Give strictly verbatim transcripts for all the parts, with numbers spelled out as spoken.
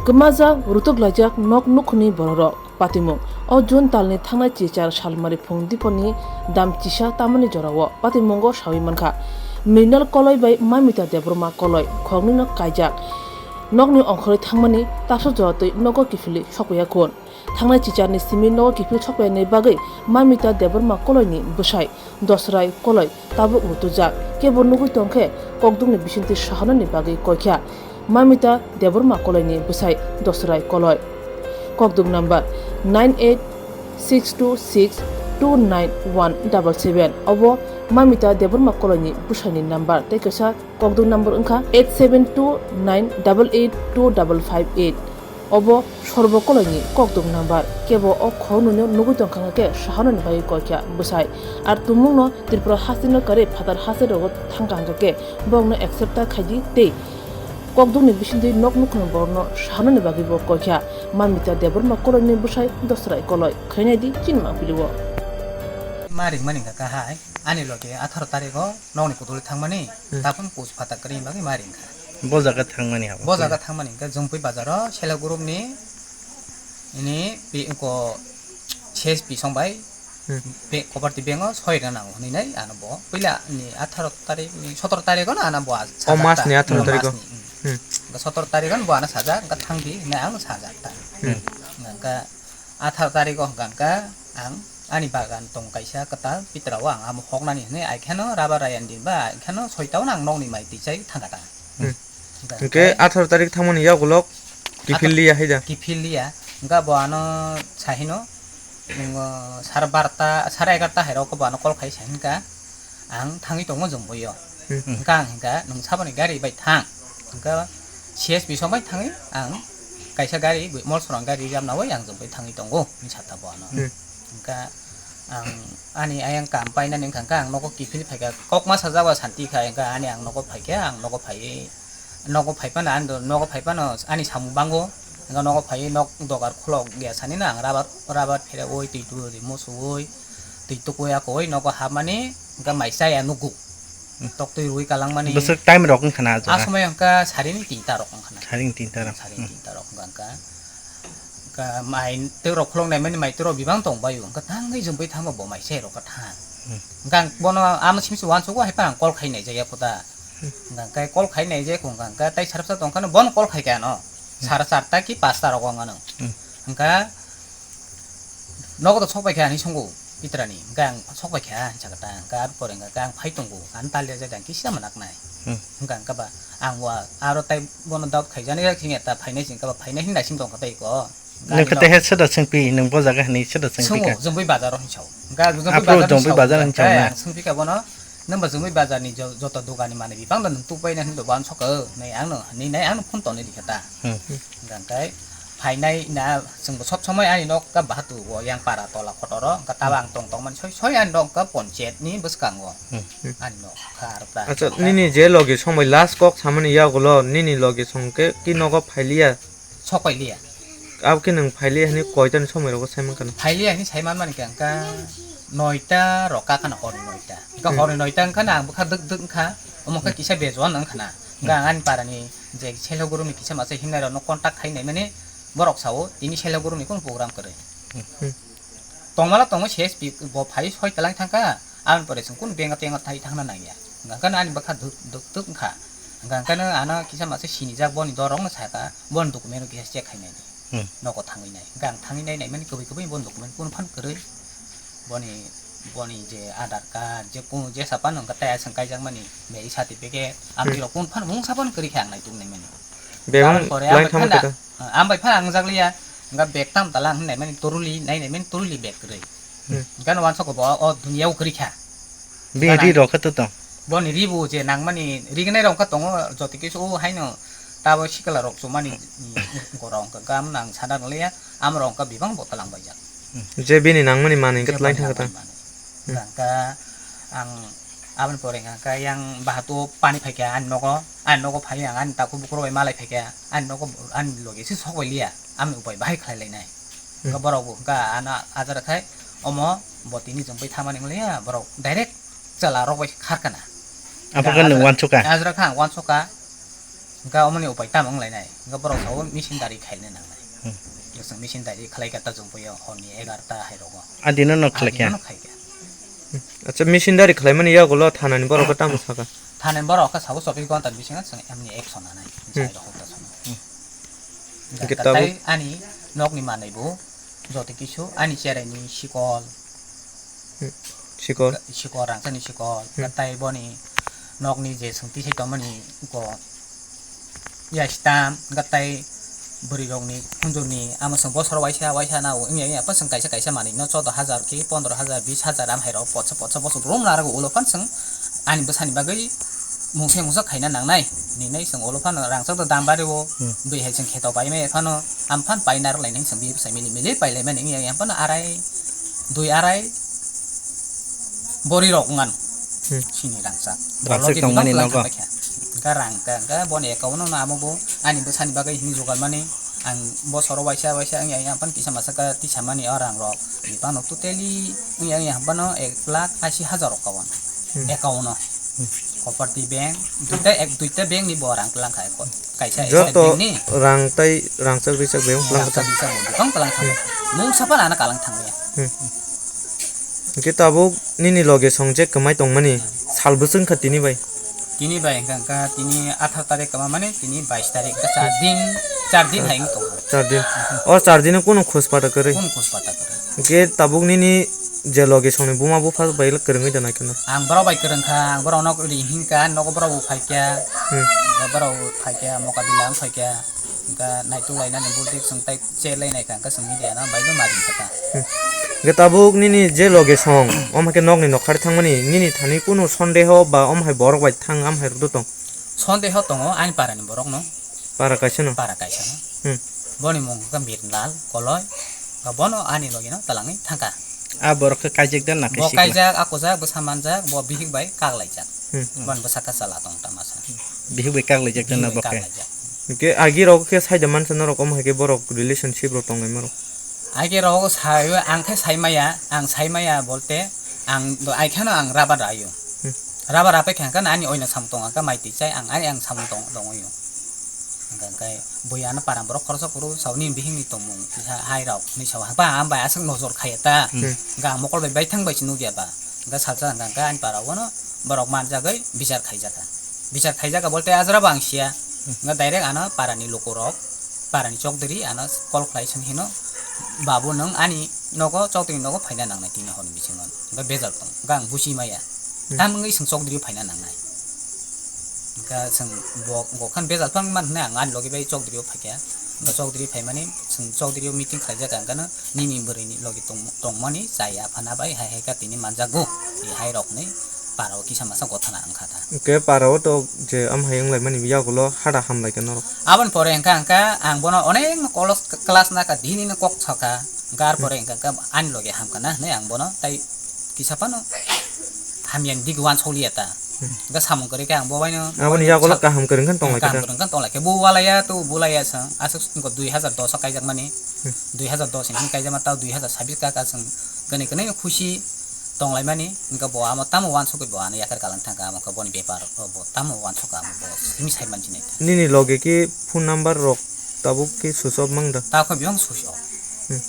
Kwmajak, rutuk laijak nok nukhungni bororok. Patimung. O June talni thangnai chichar salmari phung diponi dam chisa tamani jorao patimungo sawi mankha. Mrinal Koloi bai Mamita Debbarma Koloi khoroknwino kaijak. Nokni ongkhorwi thangmani tapsa jora twi nogo kiphilwi sokpaiya khun. Thangnai chicharni simi nogo kiphil sokpaiyani bagwi Mamita Debbarma Koloini bwsai Dosrai Koloi tabuk rutujak, kebo nugwi tongkhe kokdukni bisingtwi sahanani bagwi koikha. Mamita Debbarma Koloini bwsai Dosrai Koloi. Kokduk number nine eight six two six two nine one double seven. Obo Mamita Debbarma Koloini bwsaini number tei kaisa kokduk number wngkha eight seven two nine double eight two double five eight. Obo Sorbo Koloini kokduk number. Kebo o khoroknwino nugwi tongkha hwnkhe sahanani bagwi koikha bwsai. Ar tumungno Tripura hasteno karwi phatar haste rogo thangkha hwnkhe borokno accept ta khaidi tei kokdukni bisingtwi nok nukhungni borokno sahanani bagwi bo koikha. Mamita Debbarma Koloini bwsai Dosrai Koloi. Khainaidi chini mangpili o. Ma ringmani hwnkha kahai, ani loge atharo tarikgo nokni kutulwi thangmani, hmm, tapung kuch phatar kwrwini bagwi ma ringkha. Bo jaga thangmani abo. Bo jaga thangmani hwnkhe Jumpui bazaro self group ni ini pi-, ko C S P song bai, hmm, be-, cooperative bank o soi rwna nango hwnwi nai ano bo puila ni atharo tarik ni sotoro tarik o no ano bo a-, o sajak mas ta. Ni atharo, hmm, tarik o. Mas ni, hmm. Hmm. Hwnkhe sotoro tarik o no bo ano sajak, hwnkhe thangdi hwnwi ang sajak ta. Hmm. Hwnkhe atharo tarik o hwnkha hwnkha ang ani bagan tong kaisa kwtal pitra o ang amo hoknani hwnwi aikheno rubber ayandin ba aikheno soita o no ang nokni mai twi chai thangkha ta. Hmm. Hwnkha hwnkhe hwnkhe atharo tarik thangmani yagulo kiphil liya hai da? Kiphil liya. Hwnkha bo ano sahino, nwng, sar barta, sar egarta hai rok bo ano call khai sai hwnkha ang thangwi tongo Jumpui o. Hmm. Hwnkha ang hwnkha nwng saboni gari bai thang. Hwnkha C S P song bai thangwi ang kaisa gari, Molsorang gari rijab nawi ang Jumpui thangwi tongo, hwnwi sa ta bo ano. Hmm. Hwnkha ang ani ayang kam painani wngkha hwnkha ang nogo kiphil phaikha, kokma sajak o santi kha, hwnkha ani ang nogo phaikha, ang nogo phaiwi, nogo phaiphano ani do-, nogo phaiphano ani samung bango, hwnkha nogo phaiwi nok dogar khulok ya sanino ang rabar, rabar pherewi, twi twi musuwi, twi tukui akoi nogo hapmani, hwnkha mai chaya nugo. Hmm. Toktwi rwi kalangmani. Bwswk time rok wngkha na ah jaga? Somoi wngkha sarini tinta rok wngkha na. Sarini tinta rok. Sarini, hmm, tinta rok wngkha, wngkha. Wngkha mai twi rok khulok naimani mai twi rok bibang tong bai wngkha, thangwi Jumpui thangma bo mai se rok kha thang. Hmm. Wngkha ang bono amo simi se uansugo hai phano ang call khai nai jaya kho ta. Hmm. Wngkha khe call khai nai jaya kho wngkha, wngkha tai sara bwsa tong kha no bono call khai kha ano. Hmm. Sara charta ki pasta rok wngkha no. Hmm. Wngkha nogo to sok pai kha hinwi swngo pitrani, hwnkhe ang sok pai kha hinwi sakha ta, hwnkhe aro pore hwnkha khe ang phai tongo, ang talia jai da, ang kisa manak nai. Hmm. Hwnkha hwnkha ba ang wa aro tai bono doubt khaijani yak sing ya ta phainai sing kha ba phainai hinwi naising tong kha tei ko. Nwng khe tei he soda swngpi, nwng bo jaga hinwi soda swngpi kha? Swngo, Jumpui bazar o hinwi sao. Hwnkha Jumpui bazar hinwi sao, hwnkha ang swngpi kha bono. Nwng ba Jumpui bazar ni jo-, joto dogan ni manwi bibang no nwng tupai na hinwi bo uansuk o, nai ang no, nai, nai ang no phone tonwi rikha ta. Hmm. Hwnkha khe phainai na, chwng bo sob somoi ani nok ka bahatu o yang para tola khotoro, hwnkha tabo ang tong tong mani soi soi ani nok ka ponchayat ni bwskango. Hmm. Ani nok kha aro ta. Acha, nini je logi somoi last kok samani yagulo nini logi song khe ki nogo phailiya? Sok pai liya. Abo khe nwng phailiya hinwi koitani somoi rogo sai mankha na? Phailiya hinwi sai manmani khe ang kha noita rok kha khana, horni noita. Hwnkha, hmm, horni noita wngkha na ang bwkha dwk dwk wngkha. Omo khe, hmm, kisa bejuan wngkha na. Hwnkha, hmm, ang ani parani je self group ni kisa masa himnai rokno contact khai naimani borok sao tini self group ni kunu program kwrwi. Hmm. Tongmala tongo C S P bo phai soi twlang thangkha, aboni pore chwng kunu benga tenga thai thangna nangya. Hwnkha hwnkhe ani bwkha duk, duk, duk wngkha. Hwnkha hwnkhe ano kisa masa sinijak boni dorokno sakha, boni document rok kisa check khainai. Hmm. Nogo thangwi nai. Hwnkha ang thangwi nai naimani kwbwi kwbwi boni document kunu phan kwrwi. Boni, boni je Aadhaar card, je kunu jesa phano hwnkha tei aswk kaijakmani marriage certificate, hmm, amtwi rok kunu phano mungsa phano kwrwi khe ang naituk naimani. Bebak aboni pore line ang thangma phano khe ta? Ah, ang bai phano ang jakliya, hwnkha bag tam tala hinwi naimani toruli, nai naimani toruli bag kwrwi. Hmm. Hwnkha no uansuk bo o dunia o kwrwi kha. Bini ri rok khe to tong? Boni ri bo je nangmani, rignai rok khe tongo, jotoi kisa o haino tabo sikla rok chumani, gorok hwnkha gam nang sana liya, amo rok hwnkha bibang bo talang baijak. Hmm. Je bini nangmani manwi hwnkha line thangkha ta? Hmm. Hwnkha ang aboni pore hwnkha yang bahato pani phaikha ani nogo, ani nogo phai ang ani takhuk bukhuk rok bai malai phaikha, ani nogo ani loge se sok bai liya, amoni upai bahai khlai lainai. Hmm. Hwnkha borok bo hwnkha ano ajar khai omo bo tini chwng bai thangmani wng liya, borok direct chwla rok bai kharkana. Aphuru khe nwng uansukha? Ajar kha ang uansukha. Hwnkhe omoni upai tamo wng lainai? Hwnkhe borok sao machine dari khaina nangnai. Hmm. Chwng machine dari khlai kha ta chwng puio horni egarta hai rogo. Adino no khlai kha? Adino no khai kha. Acha, machine dari khlaimani yagulo thanani borok khe tamo sakha? Thanani borok khe sao chobbish ghonta bisingo chwng emni action nanai. Hmm. Chai rok ta sono. Hmm. Hwnkhe tabuk? Tai ani nokni manwi bo joto kisu ani cheraini sikol. Hmm. Sikol? Sikol, rangchakni sikol. Hmm. Tai boni nokni je swngti se tongmani ko ya stam, tai bwrwi rokni khunjurni amo chwng bosor waisa waisa na wngya wngya pa chwng kaisa kaisa manwi no choudo hajar ki pondro hajar, bis hajar am hai rok potsa potsa bosor rom na rok ulo phan chwng ani bwsani bagwi mungsa mungsa khaina nangnai hinwi chwng ulo phano rangchak do dam bari o. Hmm. Bwi hai chwng kheto pai maya phano am phan pai narwk lainai chwng bini bwsai mili mili pai laimani wngya wngya phano arai dui arai bori rok wngano. Hmm. Chini rangchak. Rangchak tongmani nogo. Hwnkhe rang khe hwnkhe boni account no amo bo ani bwsani bagwi hinwi jugalmani ang bosoro waisa waisa wngya wngya phano kisa masa khe tisa mani o rang rok. Bipano totally wngya wngya phano ek lakh ashi hajar rok kawan. Hmm. Account no. Hmm. Cooperative bank, duita ek, duita bank ni bo rang tlang kha, kaisa State joto bank ni. Rang tai rangchak richak bank tlang kha. Rangchak richak bo butong tlang kha. Hmm. Mungsa phano ano kalang thang ya. Hmm. Hwnkhe tabuk nini loge song je kwmai tongmani sal bwswk wngkha tini bai? Tini bai hwnkha, hwnkha tini atharo tarik kwma mani tini bais tarik, hwnkha char din, char din hai wng tongkha. Char din. O char dino kunu khoj pata kwrwi? Kunu khoj pata kwrwi. Hwnkhe tabuk nini je loge songni buma bupha bai kwrwngwi da naikhe no? Ang borok bai kwrwngkha, ang borok no ri hinkha, nogo borok bo phaikha. Hmm. Borok bo phaikha, mokabila wng phaikha. Hwnkha naituk lainani bultik chwng tai che lai naikha, hwnkha chwng media no bai no ma ringkha ta. Hmm. Hwnkhe tabuk nini je loge song, omo khe nokni nokhar thangmani, nini thani kunu sondeho ba omo hai borok bai thang, am hai rwdo tong? Sondeho tongo, ani parani borok no. Para kaisa no? Para kaisa no. Hmm. Boni mung khe Mirnal Koloi, bono ani logi no twlangwi thangkha. A borok khe kaijak da na khe sikla? Bo kaijak, a kujak, bwsa manjak, bo bihik bai kak laijak. Hmm. Boni bwsa khe chwla tong tamasa. Bihik bai kak laijak da na bo khe? Bihik bai kak laijak. Hwnkhe agi rok khe saida mansa norok omo hai khe borok relationship rok tonglaima rok? Agi rok sai, ang khe sai maya, ang sai maya bolte ang do ai kheno ang rubber raio. Hmm. Rubber rapai kha hwnkhe ani oina samung tong kha mai twi chai ang ani ang samung tong tongoi. Hwnkhe bui ano para borok khoroksa kuru sauni bihikni tongmung hai rok ni sao hwnkhe ang bai aswk nojor khaiya ta. Hmm. Hwnkhe ang mokol bai baithang bai se nukya ba. Hwnkhe salsa hwnkhe ani para o no borok manjagwi bichar khaijak kha. Bichar khaijak kha bolte ajra bo ang siya. Hwnkhe direct ano para ni luku rok, para ni chokdiri ano call khlai swng hino, "Babu, nwng ani nogo, chokdiri nogo phaina nangnai tini horni bisingo." Hwnkhe bejal tong, hwnkhe ang buchi maya. Hmm. Tam wngwi chwng chokdiri phaina nangnai. Hwnkhe chwng bo, bo khan bejal phang man hwnwi ang ani logi bai chokdiri o phaikha. Hwnkhe chokdiri phaimani chwng chokdiri o meeting khlaijak ang khe no nini bwrwi ni logi tong, tongmani chaya phana bai hai hai kha tini manjago. Ni hai rok ni para o kisa masa gothana wngkha ta. Hwnkhe para o to je am hai wng lai mani yagulo hada ham lai khe norok. Aboni pore hwnkha hwnkha ang bono onek no kolos class naka dini no kok saka. Hwnkhe ar pore hwnkha hwnkha ani logi ham kana hwnwi ang bono tai kisa phano hamya ni digi wansok liya ta. Hmm. Hwnkhe samung kwrwi khe ang bo bai no. Aboni yagulo kaham kwrwng khe tong lai khe kaham kwrwng khe tong lai khe bo walaya to bulaya sa aswk dui hajar dos o kaijak mani. Hmm. Dui hajar dos ni kaijak ma ta dui hajar sabis ka ka chwng kwnwi kwnwi khusi tong lai mani. Hwnkhe bo amo tamo wansugwi bo ano yakar kalang thangkha, amo khe boni bepar o bo tamo wansukha, amo bo simi sai mansinai. Nini loge khe phone number rok tabuk khe switch off mang da? Tabuk khe biyang switch off. Hmm.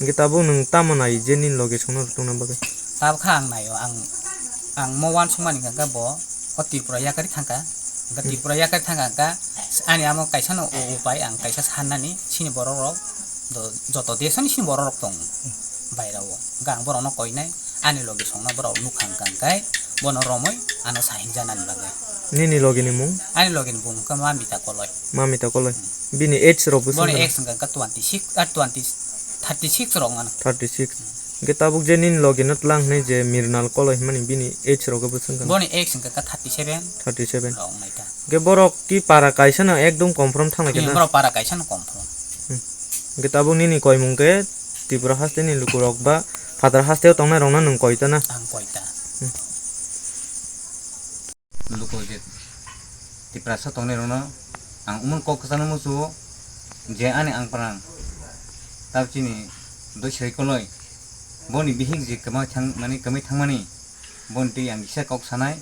Hwnkhe tabuk nwng tamo nai je nini loge songno rwtongna bagwi? Tabuk khe ang naio, ang, ang mo wansukmani hwnkhe bo o Tripura yakarwi thangkha. Hwnkhe Hmm. Tripura yakarwi thangkha hwnkhe ani amo kaisa no u-, upai ang kaisa sannani sini borok rok do joto desoni sini borok rok tongo bairao. Hwnkhe ang borok no koinai. Ani logi songno borok nukha wngkha hwnkhe bono romwi ano sahinjanani bagwi. Nini logi ni mung? Ani logi ni mung wngkha Mamita Koloi. Mamita Koloi. Hmm. Bini age rok bwswk wngkha na? Boni age wngkha wngkha twenty six, ah, twenty, thirty six rok wngkha na. Thirty six. Hmm. Hwnkhe tabuk je nini logi no tlang hwnwi je Mirnal Koloi hwnmani bini age rok bwswk wngkha na? Boni age wngkha wngkha thirty seven. Thirty seven. Rok wngnai ta. Hwnkhe borok ki para kaisa no ekdom confirm thang lai khe na? Hmm, borok para kaisa no confirm. Hmm. Hwnkhe tabuk nini koimung khe Tripura haste ni lukurok ba phatar haste o tongnai rok no nwng koi ta na? Ang koi ta. Hmm. Luku je Tiprasa tongnai rok no ang umon kok kwchangno muchungo je ani ang pran tab chini doi soi koloi boni bihik je kwma thang mani kwmwi thangmani. Boni twi ang kisa kok sanai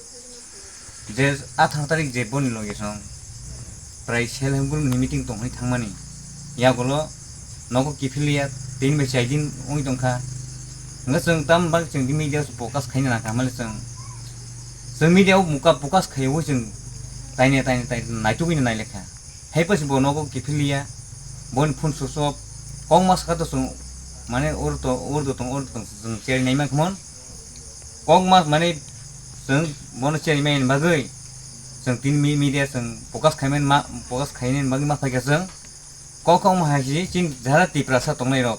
je atharo tarik je boni logi song Prai self help group ni meeting tong hai thangmani. Yagulo nogo kiphiliya, tin bai chai din wngwi tongkha. Hwnba chwng tam bak chwng media focus khaina nangkha, mali chwng, chwng media o muka focus khaiwi chwng taine, taine, taine naitugwino nailekha. Hai pasi bo nogo kiphiliya, boni phone switch off, kok ma saka to chwng, mane ur to, ur do tong, ur do tong, chwng cherwi naima khmon. Kok ma, mane chwng bono cherwi mani bagwi, chwng tin mi-, media chwng focus khaimani ma, focus khainani bagwi ma phaikha chwng. Kok kok ma hai si chin jara Tiprasa tongnai rok,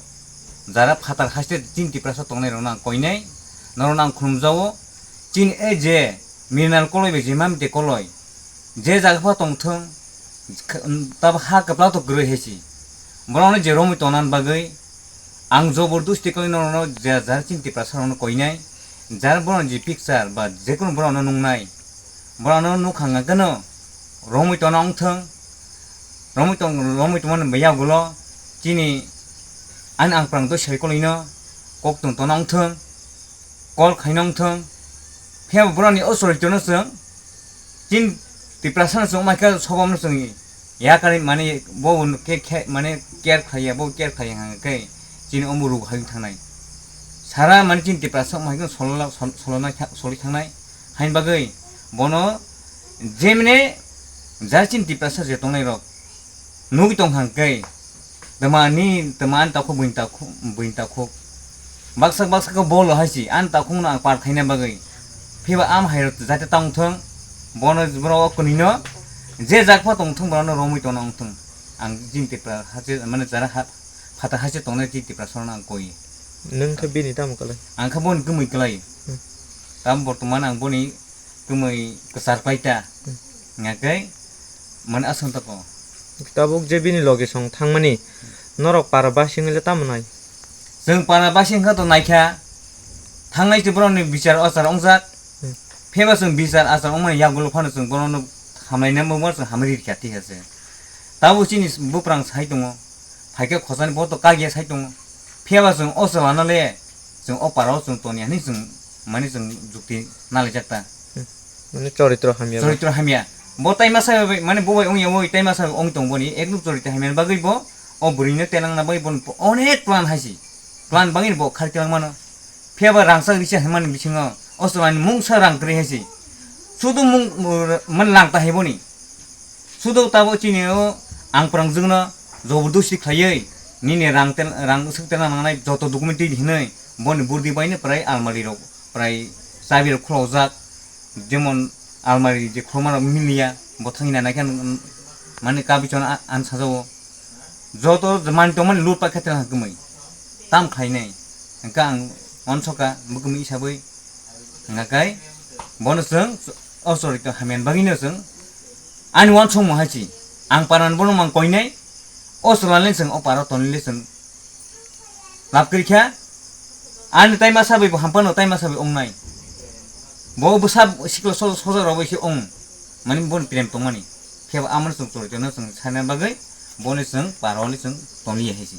jara phatar haste chin Tiprasa tongnai rok nang koinai, norok nang khulumjao, chin e je Mirnal koloi bai je Mamite koloi, je jaga pha tongthwng, tabo ha kwplak to kwrwi hai si. Borokno je romwi tongna bagwi ang jobordosti khlai norokno je jar chin Tiprasa rokno koinai, jar borokno je picture ba jekunu borokno nungnai, borokno nukha hwnkhe no romwi tongna wngthwng, romwi tong, romwi tongmani yagulo chini ani ang prang to sai koloino kok tong tongna wngthwng. Call khaina wngthwng. Phiya bo borokni o choritono chwng, chini Tiprasano chwng wngmai khe sobamno chwng yakarwi mani bo khe, khe, mani care khlaiya, bo care khlaiya hwnkhe chini omo ruk hai wng thangnai. Sara mani chini Tiprasa wngmai khe solo-, sol-, solona kha-, soloi thangnai. Haini bagwi bono jemne jar chini Tiprasa je tongnai rok nugwi tong hwnkhe, twmani, twma ani takhuk buini takhuk, buini takhuk. Baksa baksa khe bolo hai si, ani takhukno ang par khaina bagwi. Phiba am hai rok jate tong thung, bono borok o kwnwino je jak pha tong thung, borokno romwi tongna wng thung. Ang chini Tipra haste, mane jara ha, phatar haste tongnai chini Tiprasarokno ang koi. Nwng khe bini tamo kwlai? Ang khe boni kwmwi kwlai. Hmm. Tamo bortoman ang boni kwmwi kwchar pai ta. Hmm. Hingkhe mani aswng tako. Tabuk je bini loge song thangmani, norok para basing le tamo nai? Chwng para basing kha to naikha. Thangnai tei borokni bichar ochar ongjak. Hmm. Pheba chwng bichar achar ongmani yagulo phano chwng borokno hamlaina mungma chwng hamri rikha tei hase. Tabuk chini buprang sai tongo. Phaikhe khosani bo to kagya sai tongo. Phiyaba chwng o chwlano le, chwng o parao chwng toni hwnwi chwng, mani chwng jukti nalaijak ta. Hmm. Mane choritro hamya ba. Choritro hamya. Bo tai masa bai, mane bo bai ongya oi, tai masa bai ong tong boni, ekdum choritro hamya bagwi bo, o bwrwino telangna bagwi bo onek plan haisi. Plan bagwi bo khar telangmano. Phiyaba rangchak risa hwnmani bisingo o chwlani mungsa rang kwrwi hai se. Sudu mung, man lang ta hai boni. Sudu tabo chini o ang prangjwkno jobordosti khlaiwi nini rang tel, rang swk telna nangnai joto document twi hinwi boni burdi baino prai almari rok, prai chabi rok khulokjak, jemon almari je khulokma rok miliya, bo thangwi naikha mani kabichon an sajao. Joto manwi tongmani lut paikha tela kwmwi. Tam khlainai. Hwnkhe ang uansoka bwkmwi isabwi. Hwnkhe bono chwng o chorito hamya bagwino chwng ani uansukmung hai si. Ang paran bono mang koinai. O chwlale chwng o paro tonile chwng lab kwrwikha. Ani tai masa bai bo hampano tai masa bai ongnai. Bo bwsa sikla so-, soja rok bai se ong. Mani boni prem tongmani. Phiya bo amoni chwng chorito no chwng sana bagwi boni chwng paroli chwng toniya hai se.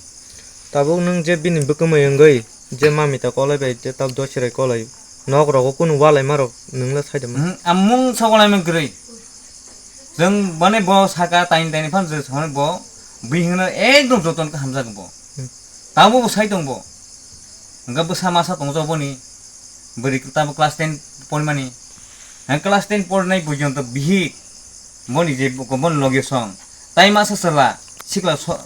Tabuk nwng je bini bwkmwi wngwi je mamita kolai bai je tab dochirai kolai nok rogo kunu walai ma rok nwng le sai de ma? Hmm, amung sa walai man kwrwi. Chwng bani bo saka taini taini phan je samani bo bihingno ekdom joton khe hamjak bo. Hmm. Tabuk bo sai tong bo. Hwnkhe bwsa masa tongjago boni. Bwrwi tabuk class ten pormani. Hwnkhe class ten pornai porjonto bihik. Boni je boni loge song. Tai masa chwla. Sikla so-,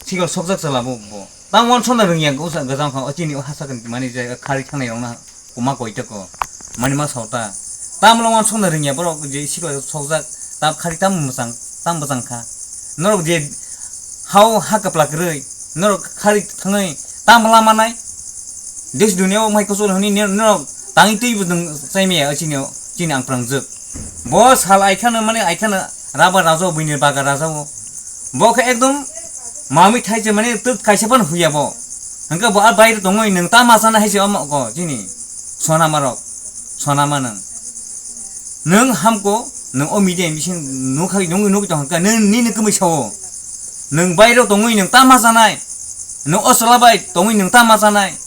sikla sokjak chwla bo, bo. Tamo uansukna rwngya gajang kha. O chini o hasa mani je khari thangnai rokna. Kuma koi tako. Mani ma sao ta. Tamlo uansukna rwngya borok je sikla sokjak. Tam khari tam mwchang. Tam mwchang kha. Norok je hao ha kwpla kwrwi, norok khari thangwi tam lama nai. Desh dunia o mai kuchul hwnwi nor-, norok tangwi twibo nwng chaimaya chini, chini ang prangjwk. Bo sal aikhano mani aikhano raba raja o buini baga raja o. Bo khe ekdom mamwi thai se mani twk kaisa phano huya bo. Hwnkhe bo a baire tongwi nwng ta ma chana hai se omo ko chini sonama rok, sonama nwng. Nwng hamko, nwng o media bising nukha, nungwi nukwi tongkha, nwng nini kwmwi sao. Nwng bairo tongwi nwng tama sanai. Nwng o chwla bai tongwi nwng tama sanai.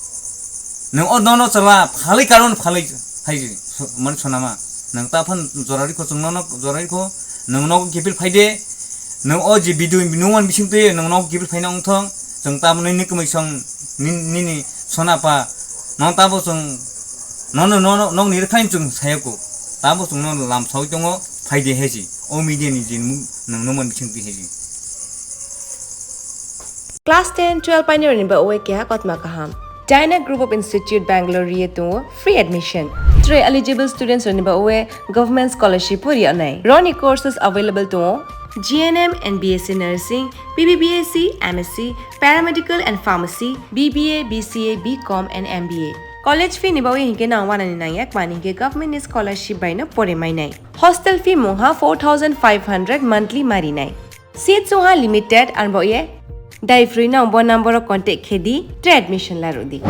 Nwng o nono chwla phalwi karon phalwi hai so-, mani sonama. Nwng ta phan jora rikho chwng nono jora rikho, nwng nogo kiphil phaide, Nwng o je video nungmani bising twi nwng nok gibir phaina wngthong, chwng tamo nini kwmwi song, nin-, nini sona pa, nwng tamo chwng, nono, nono, nokni rwkhaino chwng sayako, tamo chwng nono lam sawi tongo, phaidi hesi, o media ni je nwng nungmani bising twi hesi. Class ten, twelve painirokni ba oe keha kotma kaham. Dyna Group of Institute Bangalore riye tongo free admission. Tre eligible students rokni ba oe government scholarship o riya nai. Roni courses available tongo G N M and B S C Nursing, B B B S C, M S C, Paramedical and Pharmacy, B B A, B C A, B Com and M B A. College fee ni ba oe hinke nang wanani nangya kmani hinke government ni scholarship bai no pore mainai. Hostel fee mungha four thousand five hundred monthly marinai. Seat chungha limited, arbo ye dai free no bo number o contact khedi, tre admission larudi.